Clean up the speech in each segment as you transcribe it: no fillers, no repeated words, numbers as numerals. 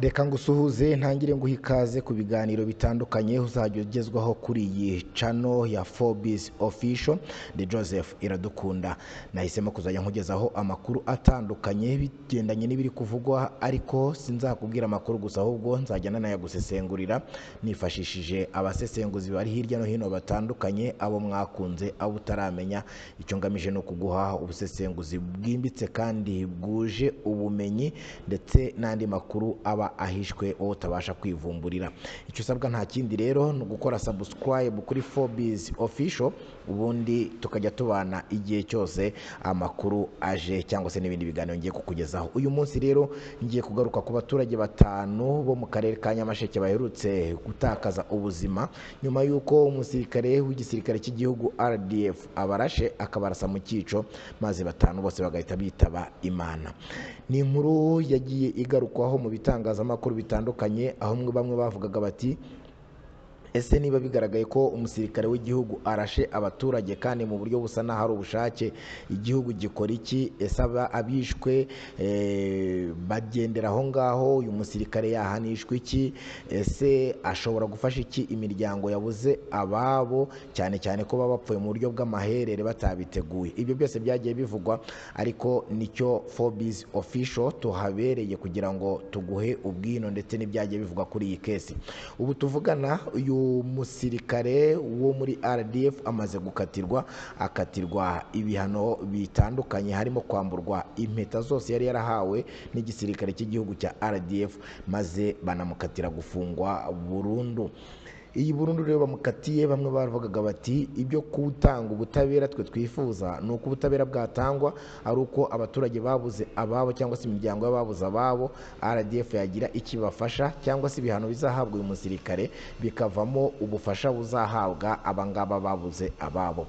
Reka ngusuhuze ntangire nguhe ikaze ku biganiro bitandukanye uzajya ugezwaho kuri iyi channel ya Forbes Official. Ndi Joseph Iradukunda. Nahisemo kuzajya nkugezaho amakuru atandukanye bigendanye n'ibiri kuvugwa, ariko sinzakubwira amakuru gusa, ahubwo nzajya nanayagusesengurira nifashishije abasesenguzi bari hirya no hino batandukanye, abo mwakunze, abo utaramenya. Icyo ngamije ni ukuguha ubusesenguzi bwimbitse kandi bwuje ubumenyi, ndetse n'andi makuru aba ahishwe wowe utabasha kwivumburira. Icyo usabwa nta kindi rero ni ugukora subscribe kuri Forbes Official, ubundi tukajya tubana igihe cyose amakuru aje cyangwa se n'ibindi biganiro ngiye kukugezaho. Uyu munsi rero ngiye kugaruka ku baturage batanu bo mu karere ka Nyamasheke baherutse gutakaza ubuzima nyuma y'uko umusirikare w'igisirikare cy'igihugu RDF abarashe akabarasa mu cyico, maze batanu bose bagahita bitaba Imana. Ni inkuru yagiye igarukwaho mu bitangazamakuru bitandukanye, aho bamwe bavugaga bati: "Ese niba bigaragaye ko umusirikare w'igihugu arashe abaturage kandi mu buryo busa n'aho ari ubushake, igihugu gikora iki? Ese aba abishwe bagendera aho ngaho? Uyu musirikare yahanishwa iki? Ese ashobora gufasha iki imiryango yabuze ababo, cyane cyane ko baba bapfuye mu buryo bw'amaherere batabiteguye?" Ibyo byose byagiye bivugwa, ariko nicyo Forbes Official tuhabereye kugira ngo tuguhe ubwino ndetse n'ibyagiye bivugwa kuri iyi case. Ubu tuvugana, uyu musirikare wo muri RDF amaze gukatirwa, akatirwa ibihano bitandukanye, harimo kwamburwa impeta zose yari yarahawe n'igisirikare cy'igihugu cya RDF, maze banamukatira gufungwa burundu. Iyi burundu rero bamukatiye, bamwe bavugaga bati: "Ibyo gutanga ubutabera twe twifuza ni uko ubutabera bwatangwa ari uko abaturage babuze ababo cyangwa se imiryango y'ababuze ababo, RDF yagira ikibafasha, cyangwa se ibihano bizahabwa uyu musirikare bikavamo ubufasha buzahabwa abangaba babuze ababo."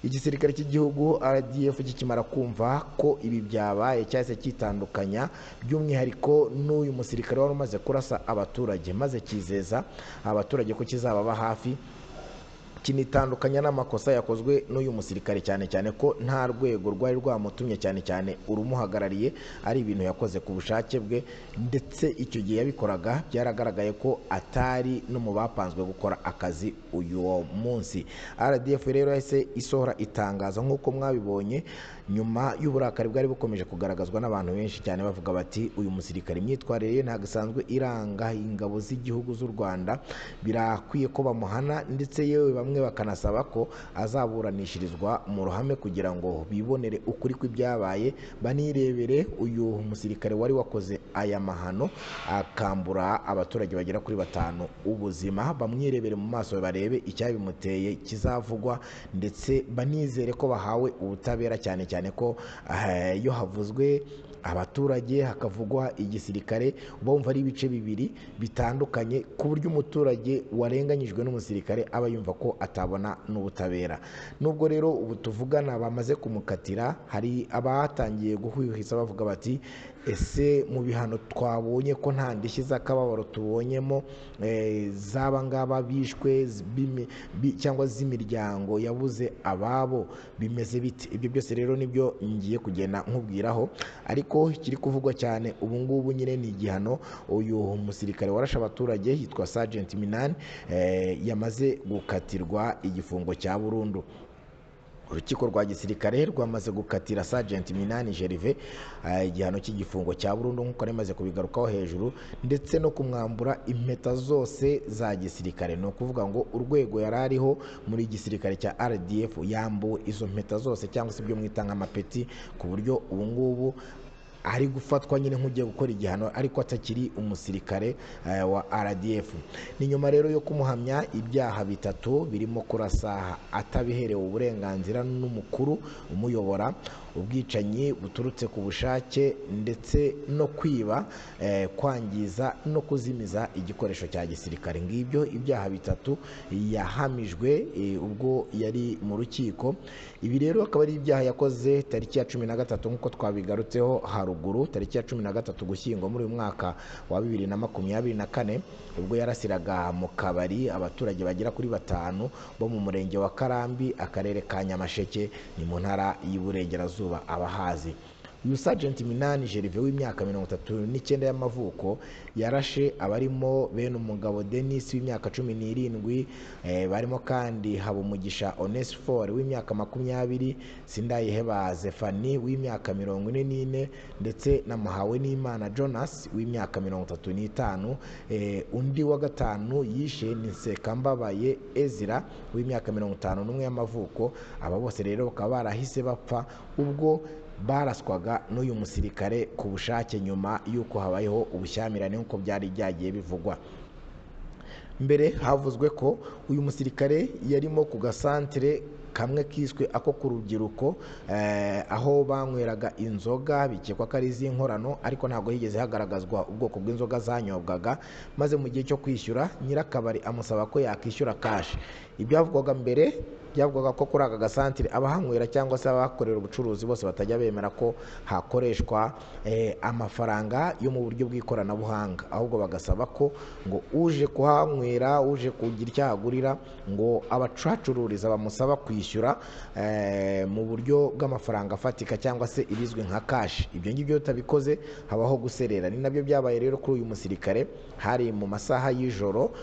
Igisirikare cy'igihugu RDF kikimara kumva ko ibi byabaye, cyahise cyitandukanya by'umwihariko n'uyu musirikare wari umaze kurasa abaturage, maze cyizeza abaturage ko kizababa hafi, kinitandukanya n'amakosa yakozwe n'uyu musirikare, cyane cyane ko nta rwego rwari rwamutumye, cyane cyane urumuhagarariye, ari ibintu yakoze ku bushake bwe. Ndetse icyo gihe yabikoraga byaragaragaye ko atari no mu bapanzwe gukora akazi uyu munsi. RDF rero yahise isohora itangazo nk'uko mwabibonye, nyuma y'uburakari bwari bukomeje kugaragazwa n'abantu benshi cyane, bavuga bati: "Uyu musirikare imyitwarire ye ntabwo isanzwe iranga ingabo z'igihugu z'u Rwanda, birakwiye ko bamuhana." Ndetse yewe bamwe bakanasaba ko azaburanishirizwa mu ruhame kugira ngo bibonere ukuri kw'ibyabaye, banirebere uyu musirikare wari wakoze aya mahano akambura abaturage bagera kuri batanu ubuzima, bamwirebere mu maso, barebe icyabimuteye kizavugwa, ndetse banizere ko bahawe ubutabera, cyane cyane ko iyo havuzwe abaturage hakavugwa igisirikare, bumva ari ibice bibiri bitandukanye, ku buryo umuturage warenganyijwe n'umusirikare aba yumva ko atabona n'ubutabera. Nubwo rero ubu tuvugana bamaze kumukatira, hari abatangiye guhwihwisa bavuga bati: "Ese mu bihano twabonye ko nta ndishyi z'akababaro tubonyemo z'aba ngaba bishwe cyangwa z'imiryango yabuze ababo, bimeze bite?" Ibyo byose rero nibyo ngiye kugenda nkubwiraho, ariko ikiri kuvugwa cyane ubu ngubu nyine ni igihano uyu musirikare warashe abaturage yitwa Sergeant Minani yamaze gukatirwa igifungo cya burundu. Urukiko rwa gisirikare rwamaze gukatira Sergeant Minani Gervais igihano cy'igifungo cya burundu, nk'uko nari kubigarukaho hejuru, ndetse no kumwambura impeta zose za gisirikare. Ni ukuvuga ngo urwego yari ariho muri gisirikare cya RDF, yambuwe izo mpeta zose cyangwa se ibyo mwita nk'amapeti, ku buryo ubu ngubu ari gufatwa nyine nk'ugiye gukora igihano ariko atakiri umusirikare wa RDF. Ni nyuma rero yo kumuhamya ibyaha bitatu birimo kurasa atabiherewe uburenganzira n'umukuru umuyobora, ubwicanyi buturutse ku bushake, ndetse no kwiba, kwangiza no kuzimiza igikoresho cya gisirikare. Ngibyo ibyaha bitatu yahamijwe ubwo yari mu rukiko. Ibi rero akaba ari ibyaha yakoze tariki ya 13, nk'uko twabigarutseho haruguru, tariki ya 13 Gushyingo muri uyu mwaka wa 2024, ubwo yarasiraga mu kabari abaturage bagera kuri batanu bo mu murenge wa Karambi, akarere ka Nyamasheke, ni mu ntara y'Iburengerazuba abahazi. Uyu Sergeant Minani Gervais w'imyaka 39 y'amavuko yarashe abarimo bene umugabo Denis w'imyaka 17, barimo kandi Habumugisha Onesphore w'imyaka 20, Sindayiheba Zephanie w'imyaka 44 ndetse na Muhawenimana Jonas w'imyaka 35. Undi wa gatanu yishe ni Nsekambabaye Ezra w'imyaka 51 y'amavuko. Aba bose rero bakaba barahise bapfa ubwo baraswaga n'uyu musirikare ku bushake nyuma y'uko habayeho ubushyamirane nk'uko byari byagiye bivugwa. Mbere havuzwe ko uyu musirikare yarimo ku gasantere kamwe kiswe ako ku rubyiruko, aho banyweraga inzoga bikekwa ko ari iz'inkorano, ariko ntabwo higeze hagaragazwa ubwoko bw'inzoga zanyobwaga. Maze mu gihe cyo kwishyura nyirakabari amusaba ko yakishyura kashi. Ibyavugwaga mbere byavugwaga ko kuri aka gasantire abahanywera cyangwa se abahakorera ubucuruzi bose batajya bemera ko hakoreshwa amafaranga yo mu buryo bw'ikoranabuhanga, ahubwo bagasaba ko ngo uje kuhanywera, uje kugira icyo ahagurira, ngo abacururiza bamusaba kwishyura mu buryo bw'amafaranga afatika cyangwa se ibizwi nka kashi. Ibyo ngibyo utabikoze habaho guserera. Ni nabyo byabaye rero kuri uyu musirikare. Hari mu masaha y'ijoro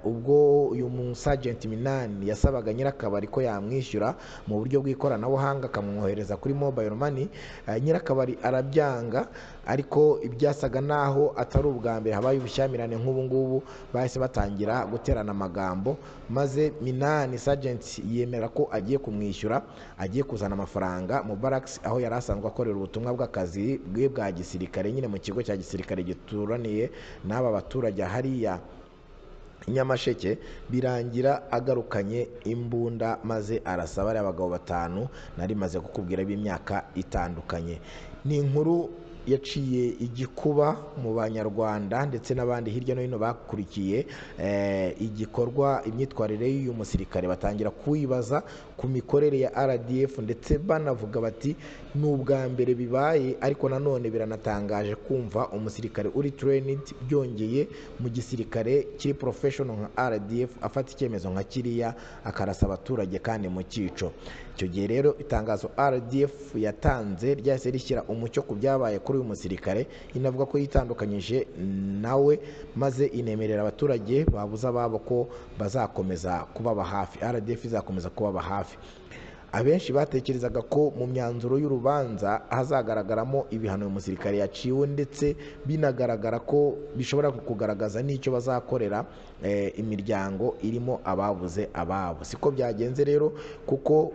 ubwo uyu Sergeant Minani yasabaga nyirakabari ko yamwishyura mu buryo bw'ikoranabuhanga akamwohereza kuri mobile money. Nyirakabari arabyanga, ariko ibyasaga naho atari ubwa mbere habaye ubushyamirane nk'ubu ngubu, bahise batangira guterana amagambo, maze Minani Sergeant yemera ko agiye kumwishyura, agiye kuzana amafaranga mu barracks aho yari asanzwe akorera ubutumwa bw'akazi bwe bwa gisirikare, nyine mu kigo cya gisirikare gituraniye n'aba baturage hariya Nyamasheke. Birangira agarukanye imbunda maze arasaba ariya abagabo batanu nari maze kukubwira b'imyaka itandukanye. Ni inkuru yaciye igikuba mu banyarwanda ndetse n'abandi hirya no hino bakurikiye igikorwa, imyitwarire y'uyu musirikare, batangira kuyibaza ku mikorere ya RDF, ndetse banavuga bati ni ubwa mbere bibaye, ariko nanone biranatangaje kumva umusirikare uri trained byongeye mu gisirikare kiri professional nka RDF afata icyemezo nka kiriya akarasa abaturage kandi mu cyico. Icyo gihe rero itangazo RDF yatanze ryahise rishyira umucyo ku byabaye kuri uyu musirikare, inavuga ko yitandukanyije nawe, maze inemerera abaturage babuze ababo ko bazakomeza kubaba hafi, RDF izakomeza kubaba hafi. Abenshi batekerezaga ko mu myanzuro y'urubanza hazagaragaramo ibihano uyu musirikare yaciwe, ndetse binagaragara ko bishobora kugaragaza n'icyo bazakorera imiryango irimo ababuze ababo. Siko byagenze rero, kuko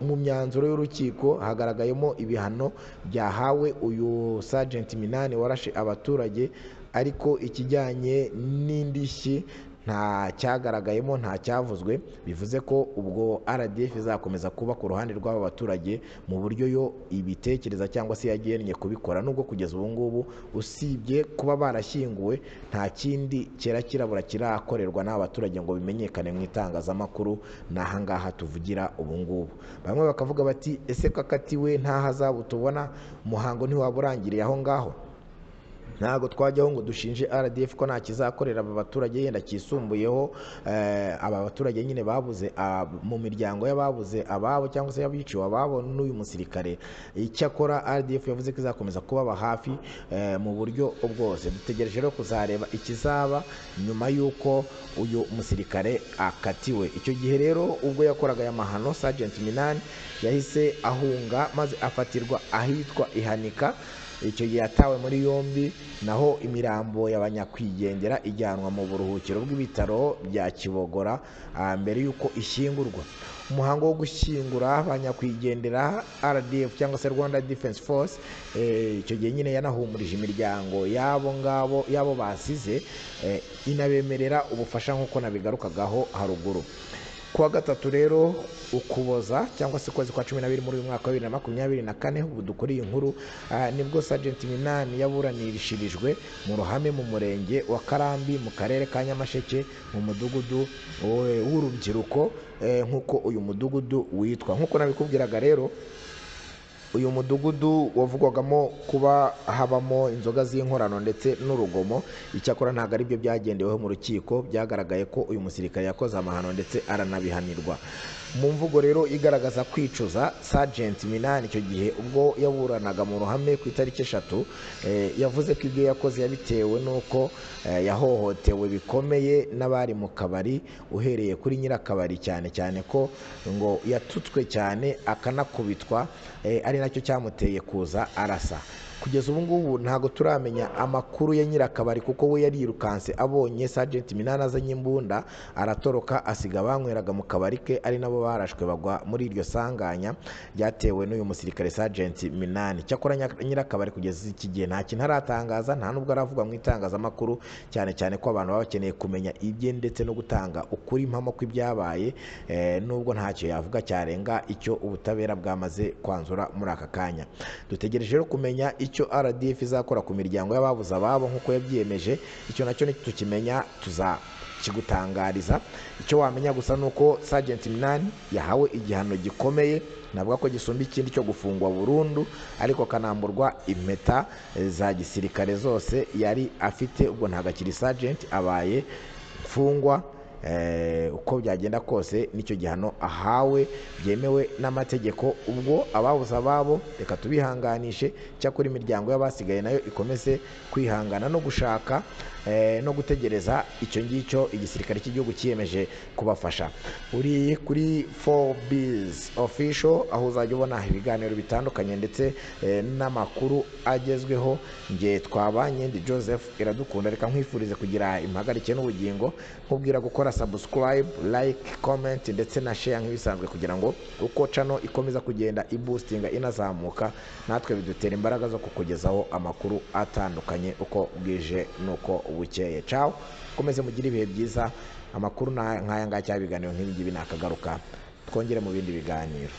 mu myanzuro y'urukiko hagaragayemo ibihano byahawe uyu Sergeant Minani warashe abaturage, ariko ikijyanye n'indishyi nta cyagaragayemo, nta cyavuzwe. Bivuze ko ubwo RDF izakomeza kuba ku ruhande rw'aba baturage mu buryo yo ibitekereza cyangwa se yagennye kubikora, nubwo kugeza ubu ngubu usibye kuba barashyinguwe nta kindi cyera kirabura kirakorerwa n'aba baturage ngo bimenyekane mu itangazamakuru. N'aha ngaha tuvugira ubu ngubu bamwe bakavuga bati ese ko akatiwe nta hazabu tubona, umuhango ntiwaba urangiriye aho ngaho? Ntabwo twajyaho ngo dushinje RDF ko nta kizakorera aba baturage yenda kisumbuyeho, aba baturage nyine babuze mu miryango y'ababuze ababo cyangwa se y'abiciwe ababo n'uyu musirikare. Icyakora RDF yavuze ko izakomeza kubaba hafi mu buryo bwose. Dutegereje rero kuzareba ikizaba nyuma y'uko uyu musirikare akatiwe. Icyo gihe rero ubwo yakoraga aya mahano, Sergeant Minani yahise ahunga maze afatirwa ahitwa Ihanika. Icyo gihe yatawe muri yombi, naho imirambo y'abanyakwigendera ijyanwa mu buruhukiro bw'ibitaro bya Kibogora mbere y'uko ishyingurwa. Umuhango wo gushyingura abanyakwigendera RDF cyangwa se Rwanda Defense Force, icyo gihe nyine yanahumurije imiryango y'abo ngabo y'abo basize, inabemerera ubufasha nk'uko nabigarukagaho haruguru. Kuwa gatatu rero Ukuboza cyangwa se kwezi kwa 12 muri uyu mwaka wa 2024, ubu dukora iyi nkuru, nibwo Sergeant Minani yaburanishirijwe mu ruhame mu murenge wa Karambi mu karere ka Nyamasheke mu mudugudu w'urubyiruko, nk'uko uyu mudugudu witwa. Nk'uko nabikubwiraga rero, uyu mudugudu wavugwagamo kuba habamo inzoga z'inkorano ndetse n'urugomo. Icyakora ntabwo aribyo byagendeweho mu rukiko, byagaragaye ko uyu musirikare yakoze amahano ndetse aranabihanirwa. Mu mvugo rero igaragaza kwicuza, Sergeant Minani icyo gihe ubwo yaburanaga mu ruhame ku itariki 3, yavuze ko ibyo yakoze yabitewe n'uko yahohotewe bikomeye n'abari mu kabari, uhereye kuri nyirakabari, cyane cyane ko ngo yatutswe cyane akanakubitwa, ari nacyo cyamuteye kuza arasa. Kugeza ubu ngubu ntago turamenya amakuru ya nyirakabari, kuko we yarirukanse abonye Sergeant Minani azanye imbunda, aratoroka asiga abanyweraga mu kabari ke, ari nabo barashwe bagwa muri iryo sanganya ryatewe n'uyu musirikare Sergeant Minani. Cyakora nyirakabari kugeza iki gihe nta kintu aratangaza, nta nubwo aravuga mu itangazamakuru, cyane cyane ko abantu baba bakeneye kumenya ibye ndetse no gutanga ukuri impamo kw'ibyabaye, nubwo ntacyo yavuga cyarenga icyo ubutabera bwamaze kwanzura muri aka kanya. Dutegereje rero kumenya icyo RDF izakora ku miryango y'ababuze ababo nk'uko yabyiyemeje. Icyo nacyo nitukimenya tuzakigutangariza. Icyo wamenya gusa nuko Sergeant Minani yahawe igihano gikomeye, navuga ko gisumba ikindi cyo gufungwa burundu, ariko akanamburwa impeta za gisirikare zose yari afite. Ubwo ntabwo akiri Sergeant, abaye mfungwa. Uko byagenda kose nicyo gihano ahawe byemewe n'amategeko. Ubwo ababuze ababo reka tubihanganishe, cyakora imiryango y'abasigaye nayo ikomeze kwihangana no gushaka no gutegereza icyo ngicyo igisirikare cy'igihugu cyiyemeje kubafasha. Uri kuri 4Biz Official, aho uzajya ubona ibiganiro bitandukanye ndetse n'amakuru agezweho. Nge twabanye ndi Joseph Iradukunda, reka nkwifurize kugira impagarike n'ubugingo, nkubwira gukora subscribe, like, comment ndetse na share nk'ibisanzwe, kugira ngo uko channel ikomeza kugenda iboostinga inazamuka, natwe bidutera imbaraga zo kukugezaho amakuru atandukanye uko bwije nuko bukeye. Ciao, komeze mugire ibihe byiza. Amakuru nk'aya ngaya cyangwa ibiganiro nk'ibi ngibi nakagaruka, twongere mu bindi biganiro.